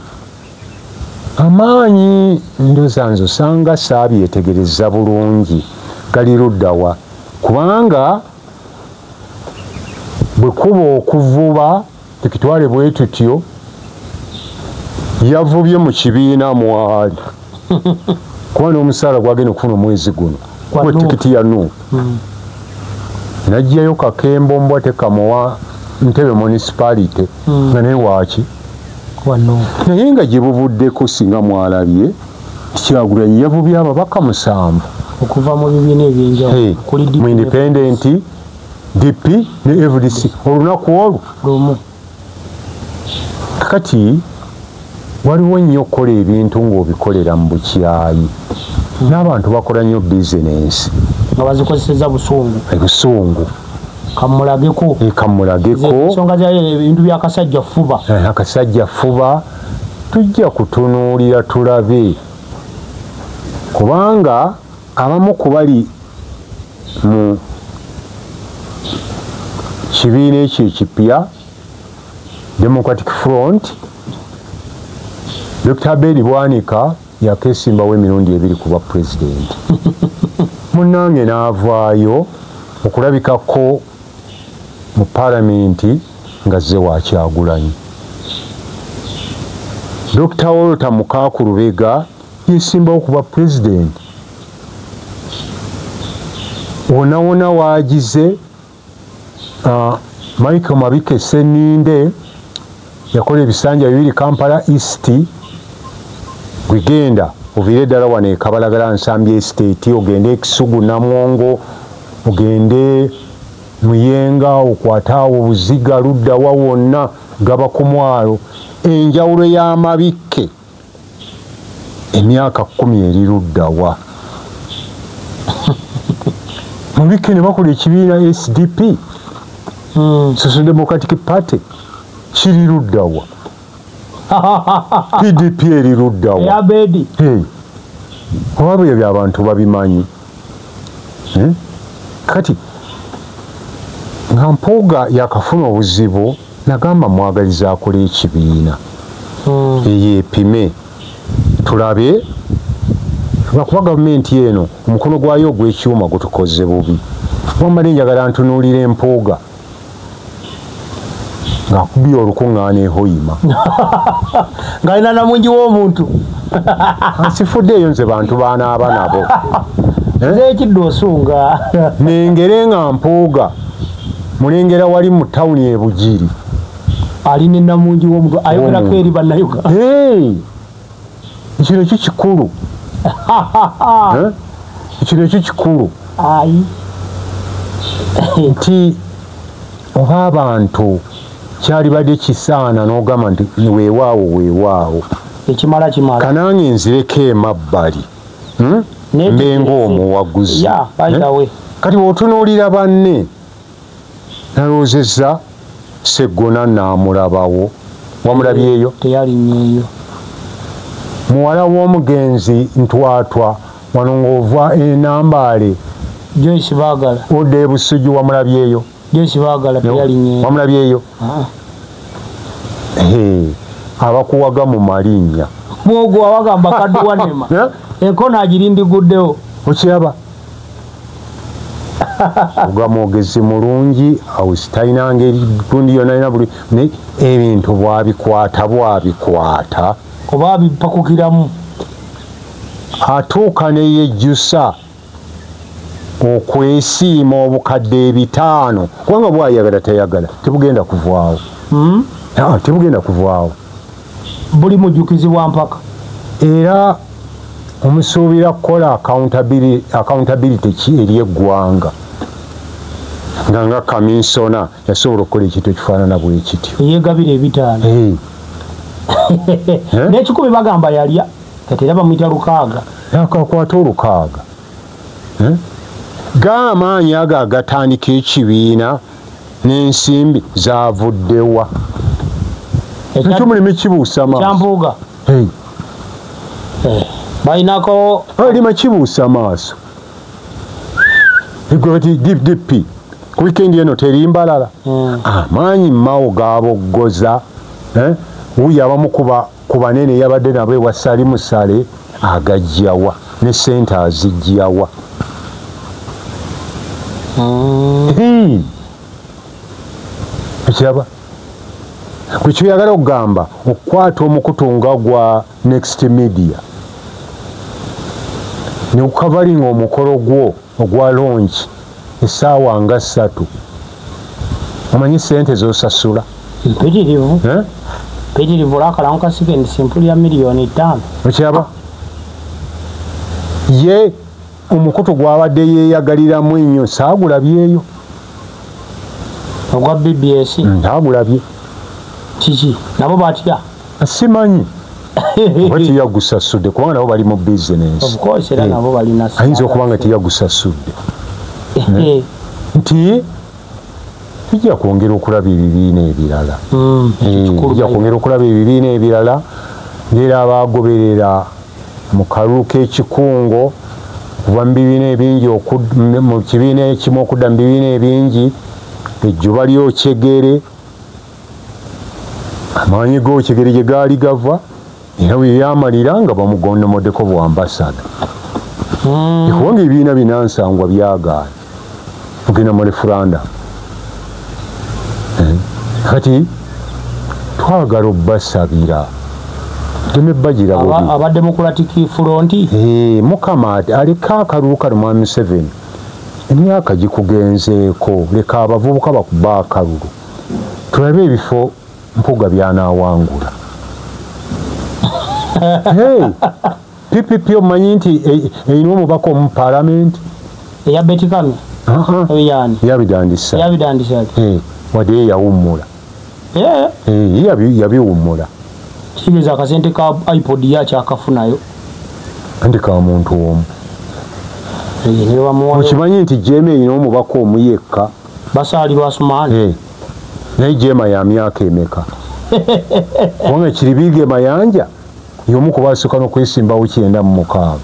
Amaanyi ndowooza nze osanga saabyetegereza bulungi gali luddawa, kubanga bwe kuba okuvuba tukitwale bwe tutyo, yavubye mu kibiina mwali kuba n'omusaala gwagenda okufuna omwezi guno gwe tikiti ya Nuupu. N'aggyayo Kakembo mbwa tekamuwa Ntebe municipality nga naye waaki naye nga gye buvuddeko singa mwalabye Kyagulanyi yavubye ababaka 7 okuva mu bibiina ebyenjawulo mu Independent, DP ne FDC olunaku olwo lumu. Kati waliwo nnyo okukola ebintu ng'obikolera mu bukyayi. N'abantu bakola nnyo bizinensi nga bazikozeseza busungu. Ebusungu. Kamulageko. Kamulageko. Ensonga za ebintu bya kasajja fuba. Akasajja fuba tujja kutunuulira tulabe, kubanga abamu ku bali mu kibiina ekyo ekipya Democratic Front, Dr. Abedi Bwanika yakesimbawo emirundi 2 kuba pulezidenti. Munnange n'avaayo okulabikako mu paalamenti nga zze wa Kyagulanyi. Dr. Walter Mukaaku Lubega yesimbawo kuba pulezidenti. Wonna wonna waagize Michael Mabike Sseninde yakola ebisanja 2 Kampala East, gwegenda oviire ddala wano e Kabalagala Nsambya Estate, ogende e Kisugu Namwongo, ogende Muyenga, okwate awo Buziga luddawa wonna gaba ku mwalo. Enjawulo y'Amabikke emyaka 10 eri luddawa. Mabikke ne bakola ekibiina SDP, Social Democratic Party, kiri luddawa. PDP eri luddawa. Oba bwe abantu babimanyi. Kati nga Mpuuga yakafuna obuzibu, nagamba mwagaliza akola ekibiina eyeepime tulabe, lwakuba gavumenti eno omukono gwayo ogw'ekyuma gutukoze bubi. Wamala njagala ntunuulira Empuuga ng'akubye olukuŋŋaana e Hoima ng'alina namungi w'omuntu. Sifuddeeyo nze bantu banaaba nabo. Nze ekidde osunga. Nengere nga Mpuuga mulengera wali mu tawuni e Bugiri alina namungi w'omuntu ayogerako eri bannayuganda. Kino kyo kikulu. Kino kyo kikulu. Nti oba abantu kyalibadde kisaana n'ogamba nti weewaawo weewaawo ekimala kimala, kanange nzireko emabbali mbe ng'omuwaguzi. Kati bw'otunuulira banne, nalowoozezza Sseggona naamulabawo. Wamulabyeyo? Teyalinnyeeyo. Muwala w'omugenzi Ntwatwa wano ng'ova e Nambaale, Joyce Baagala, odda e Busujju, wamulabyeyo? Joyce Baagala teyalinnyeeyo. Wamulabyeyo? Abakuwaga mu malinnya mwogo awagamba kadduwanema enkona agirindiguddewo. Okiraba oga mwogezi mulungi, awo sitalina ngeri gundi yonna alina buli ebintu bwabikwata bwabikwata oba bipakukiramu, atuuka ne yejjusa okwesiima obukadde 500, kubanga bwayagala tayagala tebugenda kuvaawo. Tebugenda kuvaawo, buli mujjukizibwa mpaka. Era omusuubira kukola accountability ki eri eggwanga, nga kaminsona yasobola okukola ekintu ekifaanana bwe kityo, yeegabira 500 n'ekikumi bagamba yalya, kati era bamuyita 6. Akakwata 6. G'amaanyi ago agatandika ekibiina n'ensimbi zaavuddewa. Ekyo muleme kibuusa amaaso. Kyampuuga balinako alima kibuusa amaaso. Kati DP ku wiikendi eno teri mbalala. Amaanyi Mao gaaboggoza. Wuuyo abamu ku banene yabadde nabo ewa Salimu Sale agajjawa ne ssente azijjawa. Ekiraba kwe kyoyagala okugamba okukwata omukutu nga gwa Next Media ne gukavalinga omukolo gwo ogwa launch essaawa nga 3, omanyi ssente z'osasula mpitirivu. Mpitirivu olwakalango ka second simpuli ya 5 million. Okiraba ye omukutu gwabadde yeeyagaliramu ennyo saagulabyeyo ogwa BBS. Ntaagulabye. Kiki nabo batya? Simanyi oba teyagusasudde, kubanga nabo bali mu bizinensi. Of course, era nabo balina. Ayinza okuba nga teyagusasudde. Nti tujja kwongera okulaba ebibiina ebirala. Tujja kwongera okulaba ebibiina ebirala, ng'era abaagoberera mu kalulu k'ekikungo okuva mu bibiina ebingi mu kibiina ekimu okudda mu bibiina ebingi, ejjuba ly'okyegere, amaanyi g'okyegere gye gaali gava, era bwe yamalira nga bamugondomoddeko bwambasada. Kubanga ebibiina binansangwa byagaana okugenda mu refuranda. Kati twagala obbasabira teme bagira bubi. Aba Democratic Front. Mukama aleka akalulu kano Mwami Museveni, emyaka gikugenzeeko, leka abavubuka bakuba akalulu tulabe ebifo Mpuuga by'anaawangula. PPP omanyi nti erina omubaka omu paalamenti eya Betty Kamya? Yabidandisa. Wadde ye yawummula. Yabiwummula. Kitegeeza akasente ka iPod yakyakafunayo. Anti ka muntu omu. Okimanyi nti Jema erina omubaka omu yekka? Basaalirwa Asumaani. Naye Jema ya myaka emeka? Kubanga Kiribige Mayanja y'omu ku baasooka n'okwesimbawo 96.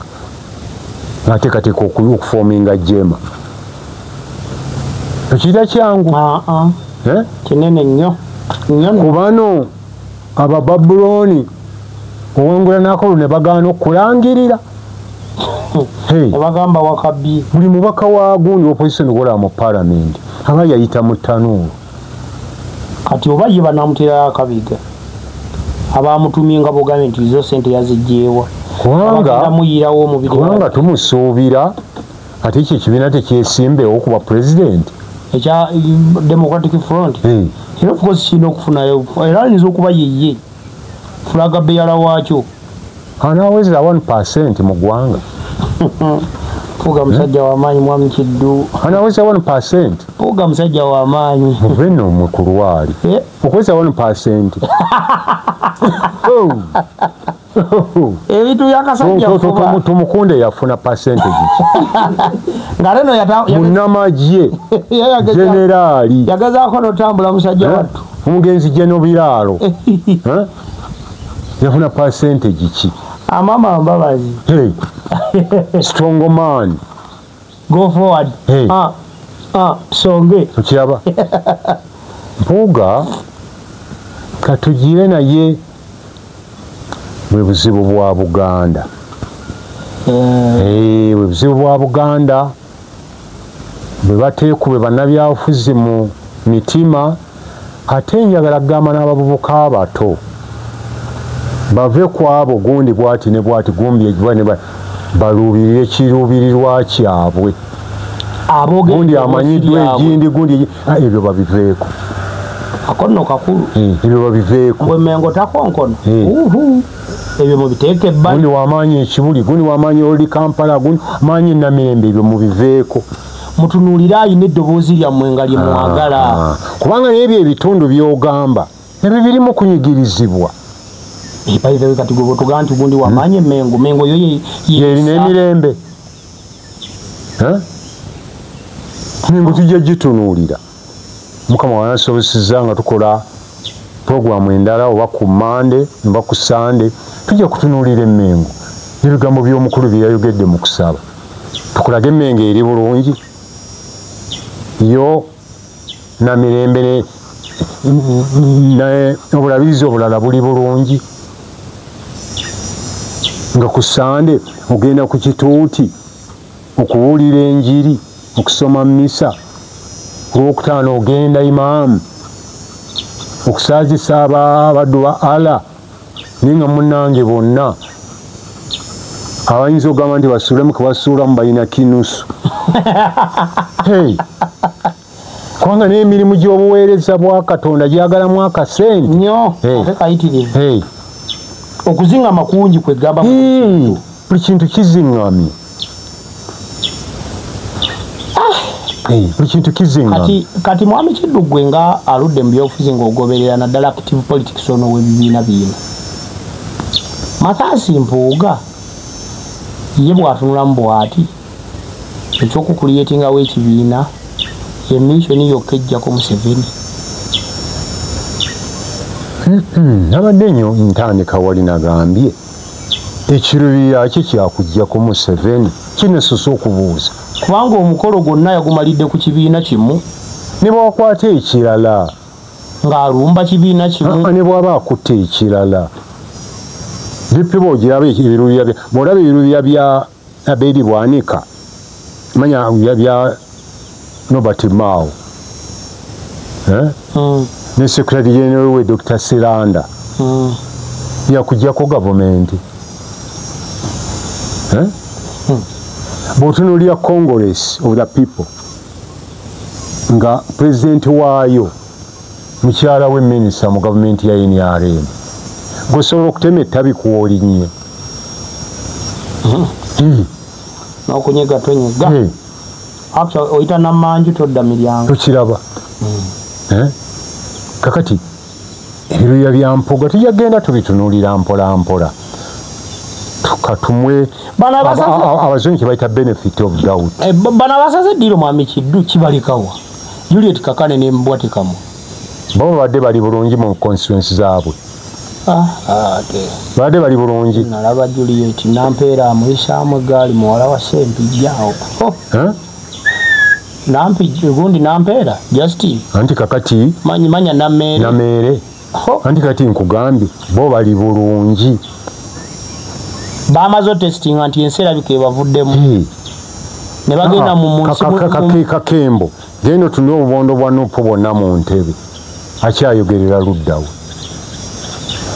Ng'ateekateeka okuforminga JEEMA. Ekiyita kyangu. Kinene nnyo. Ku bano Abababulooni owangula n'akalulu ne bagaana okulangirira. Ne bagamba wakabi. Buli mubaka wa gundi opposition gw'olaba mu paalamenti aba yayita mu ttanuulu. Kati oba ye banaamuterayo akabiga abamutumye nga bogambye nti zo ssente yaziggyeewa. Kubanga omubiri kubanga tumusuubira ate ekyo ekibiina tekyesimbewo kuba pulezidenti ekya Democratic Front. Era of course kirina okufunayo, era ayinza okuba yeye flag bearer waakyo. Anaaweza 1% mu ggwanga. Mpuuga musajja w'amaanyi mwami Kiddu. Anaaweza 1%. Mpuuga musajja w'amaanyi. Muve nno mwe ku lwali. Okuweza 1%. Ebintu by'akasajja fuba. Tumukunde yafuna percentage ki? Ng'ate no munnamagye generaali yagezaako n'otambula musajja wattu. Omugenzi Geno Biraalo yafuna percentage ki? Amama Mbabazi. Strong man. Go forward. Songe. Okiraba. Mpuuga katugire naye bwe buzibu bwa Buganda. Bwe buzibu bwa Buganda bwe bateekubwe bannabyabufuzi mu mitima. Ate njagala kugamba n'abavubuka abato bave ku abo gundi bwati ne bwati gumbi ne baluubirire ekiruubirirwa kyabwe. Gundi amanyiddwa egindi gundi ebyo babiveeko. Ako nno kakulu. Ebyo babiveeko. Bwe Mmengo takonkono. Ebyo mubiteeke ebbali. Gundi w'amaanyi ekibuli, gundi w'amaanyi oli Kampala, gundi amaanyi Namirembe, ebyo mubiveeko. Mutunuulire ayina eddoboozi lyammwe nga lye mwagala. Kubanga n'ebyo ebitundu by'ogamba ebyo birimu kunyigirizibwa. By the way, kati gwe bw'otugamba nti gundi w'amaanyi Mmengo, Mmengo yo yerina emirembe. Mmengo tujja gitunuulira. Mukama wansobosezza nga tukola puroguramu endala oba ku Mande oba ku Sande, tujja kutunuulira Emmengo n'ebigambo by'omukulu bye yayogedde mu kusaba. Tukulage Emmengo eri bulungi yo Namirembe ne obulabirizi obulala buli bulungi. Nga ku Sande ogenda ku kituuti okuwulira enjiri, okusoma mmisa, ku Lwokutaano ogenda imaamu okusaazisa abaddu ba Allah, naye nga munnange bonna abayinza okugamba nti basuulemu ke basuulamu balina kinusu. Kubanga n'emirimu gy'obuweereza bwa Katonda gyagalamu akasente nnyo ate kayitirivu. Okuzingama kungi kwegamba buli kintu kizingamye. Buli kintu kizingamye. Kati mwami Kiddu ggwe nga aludde mu byobufuzi ng'ogoberera naddala active politics ono w'ebibiina bino, Mathias Mpuuga ye bw'atunulamu bw'ati ekyokukuliyetingawo ekibiina ye mission yokka ejjako Museveni. Nabadde nnyo ntandika wali nagambye ekiruubirira kye kyakuggyako Museveni kinesoose okubuuza. Kubanga omukolo gwonna yagumalidde ku kibiina kimu. Ne bw'akwata ekirala ng'alumba kibiina kimu. Ne bw'aba akutte ekirala. DP bw'ogiraba ebiruubirira bya bw'olaba ebiruubirira bya Abedi Bwanika manya bya Norbert Mao. Ne Secretary General we Dr. Siranda. Yakuggyako gavumenti. Bw'otunuulira Congress of the People nga pulezidenti waayo mukyala we minisita mu gavumenti ya NRM, gw'osobola okutema ettabi kw'olinnye. N'okunyega tonyega. Actually oyita nammanju todda miryango. Tokiraba. Kakati ebiruya bya Mpuuga tujja kugenda tubitunuulira mpola mpola. Katumwe abazungu kye bayita benefit of doubt. Bano abasaze eddiiro mwami Kiddu kibalekawa. Juliet Kakane ne Mbwatekamu bo babadde bali bulungi mu constituency zaabwe. Badde bali bulungi. Nalaba Juliet Nampeera amuyisaamu eggaali muwala wa Ssempijja awo. Gundi Nampeera Justin. Anti kakati manya Nameere. Nameere. Anti kati nkugambye bo bali bulungi. Bamaze testinga nti ensi erabika ebavuddemu. Ne bagenda mu nsi Kakembo. Genda otunule obubondo bwa Nupu bwonna mu ntebe. Akyayogerera luddawo.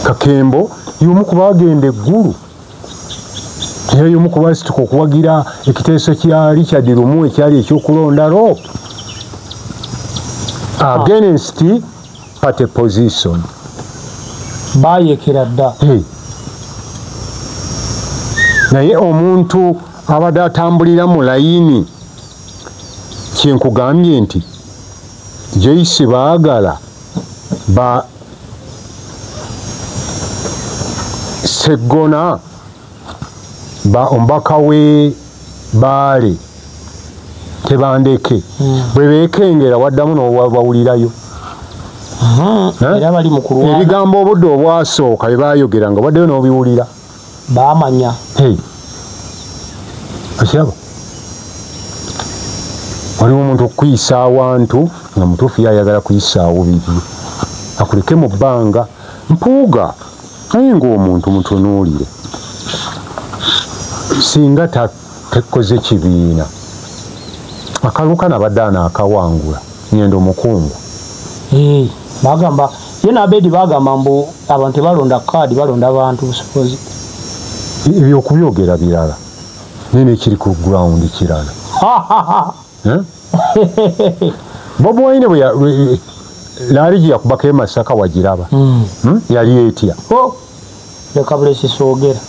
Kakembo y'omu ku baagenda eggulu. Era y'omu ku baasituka okuwagira ekiteeso kya Richard Lumu ekyali ekyokulonda LOP. Against party position. Baayekera dda. Naye omuntu abadde atambulira mu layini, kyenkugambye nti Joyce Baagala ba Sseggona ba omubaka we Baale Tebandeke bwe beekengera waddamu n'obawulirayo. Era bali mu kulwana. Ebigambo obudde obwasooka bye baayogeranga waddeyo n'obiwulira. Baamanya. Okiraba? Waliwo omuntu okuyisa awantu nga mutuufu ye ayagala kuyisaawo bibye. Akuleke mu bbanga. Mpuuga naye ng'omuntu mutunuulire. Singa tekoze kibiina. Akalulu kano abadde anaakawangula. Ngenda omukungu. Bagamba ye n'Abedi bagamba mbu abantu tebalonda kaadi balonda bantu busobozi. Ebyo okubyogera birala. Naye ekiri ku ground kirala. Bobi Wine bwe laali gye yakubako e Masaka wagiraba. Yali etya. Leka bulesi soogera.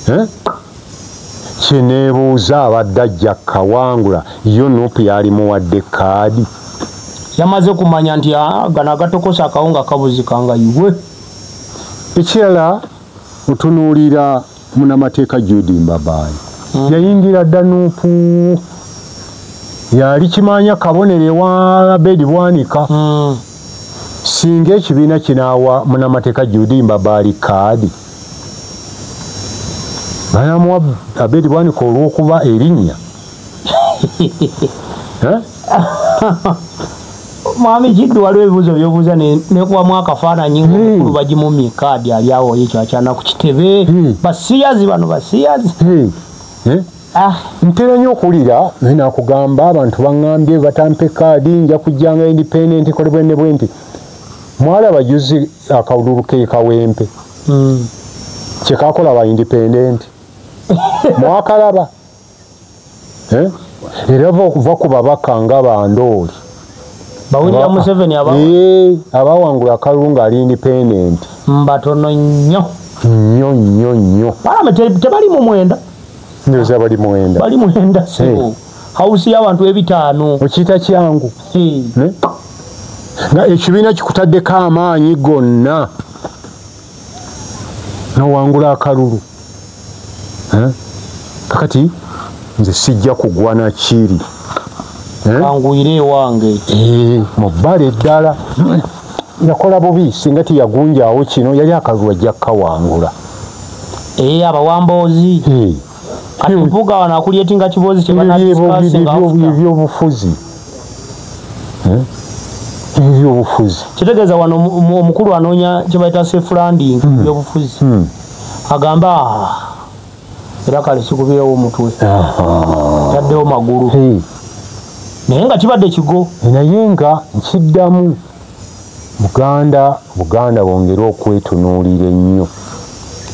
Kyeneebuuza abadde ajja kawangula yo Nupu yali muwadde kaadi. Yamaze kumanya nti gano agatokosa akawunga kabuzika nga iwe. Ekirala otunuulira munnamateeka Jude Mbabaali. Yayingira dda Nupu. Yali kimanya kabonero ewa Abedi Bwanika. Singa ekibiina kinaawa munnamateeka Jude Mbabaali kaadi, banamuwa Abedi Bwanika olw'okuba erinnya. Mwami Kiddu waliwo ebibuuzo by'obuuza nekubamu akafaananyi ng'omukulu bagimumye kaadi ali awo ekyo akyana ku kitebe. Basiyazi bano basiyazi. Ntera nnyo okuwulira naye nakugamba abantu baŋŋambye batampe kaadi nja kujjanga independent kole bwe ne bwe nti. Mwalaba juzi akalulu ke Kawempe. Kye kakola ba independent. Mwakalaba. Era okuva ku babaka nga Bandooli. Bawulira Museveni abawangula akalulu ng'ali independent. Mbatono nnyo. Nnyo nnyo nnyo. Tebali mu mwenda. Ndowooza bali mwenda. Bali mwenda sebo. Hausi y'abantu ebitaano. Okiyita kyangu. Nga ekibiina kikutaddeko amaanyi gonna n'owangula akalulu. Kakati nze sijja kugwa na kiri. Anguyire ewange. Mu bbala eddala yakola bubi singa teyagunjaawo kino yali akalulu ajja kukawangula. Abawamboozi. Kati Mpuuga wano akulyetinga kiboozi kye banadiscussinga after. Ebyobufuzi. Ebyobufuzi. Kitegeeza wano omukulu anoonya kye bayita safe landing ebyobufuzi. Agamba era kale sikubirewo omutwe. Taddewo magulu. Naye nga kibadde kigo. Naye nga nkiddamu Buganda bongere okwetunuulira ennyo.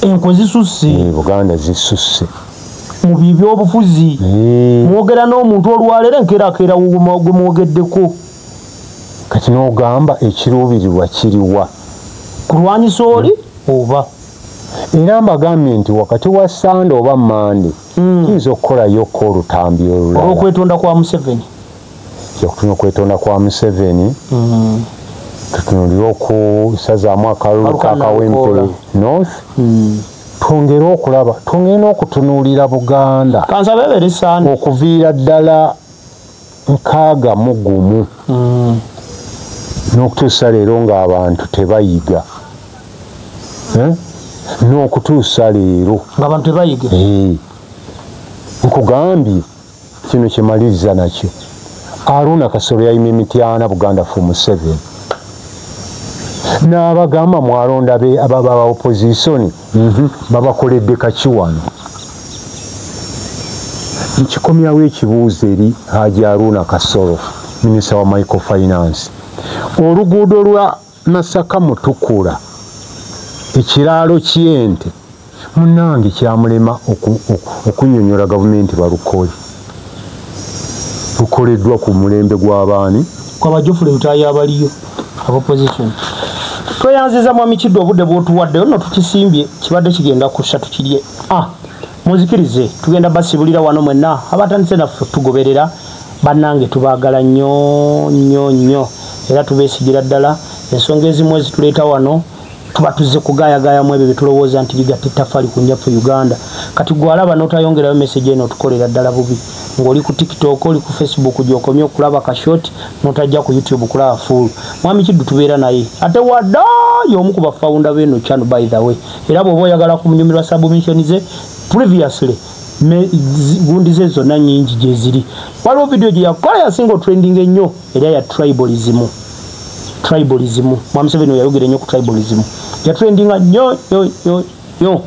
Enkwe zisusse. Buganda zisusse. Mu byobufuzi. Mwogera n'omuntu olwaleero enkeerakeera gwe mwogeddeko. Kati n'ogamba ekiruubirirwa kiriwa? Kulwanyisa oli oba? Era mbagambye nti wakati wa Sande oba Mmande tuyinza okukolayokko olutambi olulala. Olw'okwetonda kwa Museveni. Okwetonda kwa Museveni. Tutunuulire okusazaamu akalulu ka Kawempe North. Twongere okulaba, twongere n'okutunuulira Buganda. Kansabe ebeere Sande. Okuviira ddala 61 n'okutuusa leero ng'abantu tebayiga. N'okutuusa leero ng'abantu tebayiga. Nkugambye kino kyemaliriza nakyo. Aruna Kasolo yayima emityana Buganda for Museveni n'abagamba mwalonda aba opposition babakoledde kaki wano. Nkikomyawo ekibuuzo eri Haji Aruna Kasolo, minisita wa microfinance. Oluguudo lwa Masaka Mutukula, ekiraalo ky'ente munnange kyamulema okunyonyola gavumenti balukole. Lukoleddwa ku mulembe gw'abaani? Kwa Geoffrey Lutaaya abaliyo opposition. Tweyanziza Mwami Kiddu obudde bw'otuwaddeyo nno tukisimbye, kibadde kigenda kussa tukirye. Munzikirize tugenda basibulira wano mwenna abatandise naffe tugoberera bannange, tubaagala nnyo nnyo nnyo era tubeesigira ddala. Ensonga ezimu ezituleeta wano tuba tuzze kugaayagaayamu ebyo bye tulowooza nti bigatta ettaffaali ku nnyaffe Uganda. Kati gw'alaba n'otayongerayo message eno otukolera ddala bubi. Ng'oli ku TikTok, oli ku Facebook gy'okomye okulaba ka short, n'otajja ku YouTube kulaba full. Mwami Kiddu tubeera naye ate wadda y'omu ku bafounder b'eno channel, by the way. Era bw'oba oyagala kumunyumirwa submission ze previously gundi ze zonna nnyingi gye ziri. Waliwo video gye yakola yasinga otrending ennyo era ya tribalism. Tribalism. Mwami Museveni yayogera ennyo ku tribalism. Yatrendinga nnyo nnyo nnyo nnyo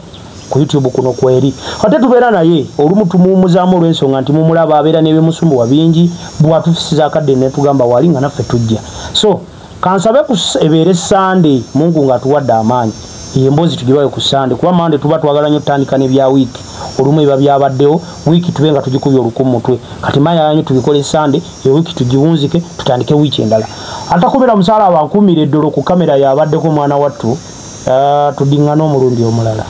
ku YouTube kuno kweri. Ate tubeera naye olumu tumuwummuzaamu olw'ensonga nti mumulaba abeera n'ebimusumbuwa bingi, bw'atufisiza akadde ne tugamba wali nga naffe tujja. So kansabe ebeere Sunday, Mungu ng'atuwadde amaanyi. Eyo emboozi tugibawe ku Sunday, kuba Monday tuba twagala nnyo tutandika n'ebya wiiki. Olumu ebiba byabaddewo wiiki tube nga tugikubye oluku mutwe. Kati manya yanyu tubikole Sunday, eyo wiiki tugiwunzike tutandike wiiki endala. Atakubira musaala abankuumira eddolo ku kamera yabaddeko mwana wattu, tuddingana omulundi omulala.